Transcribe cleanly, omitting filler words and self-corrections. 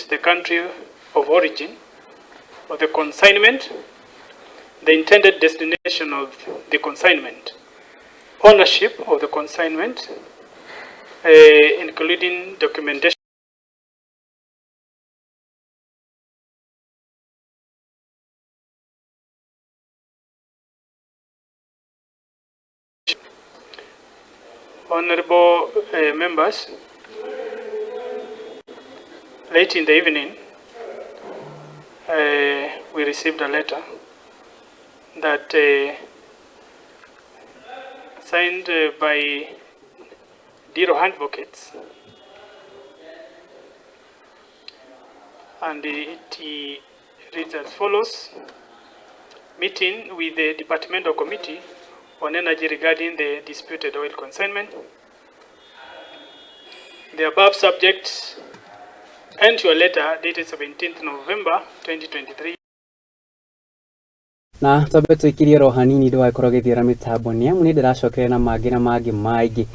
the country of origin of the consignment, the intended destination of the consignment, ownership of the consignment, including documentation. Honorable members, late in the evening, we received a letter that signed by Diro Advocates, and it reads as follows: meeting with the Departmental Committee on Energy regarding the disputed oil consignment. The above subject and your letter dated 17th November 2023. Na twambe tũikirie ro hanini ndũgagĩkorwo gĩthiĩra mĩtambo nĩ amu nĩ ndĩracokerera na mangĩ na mangĩ maingĩ.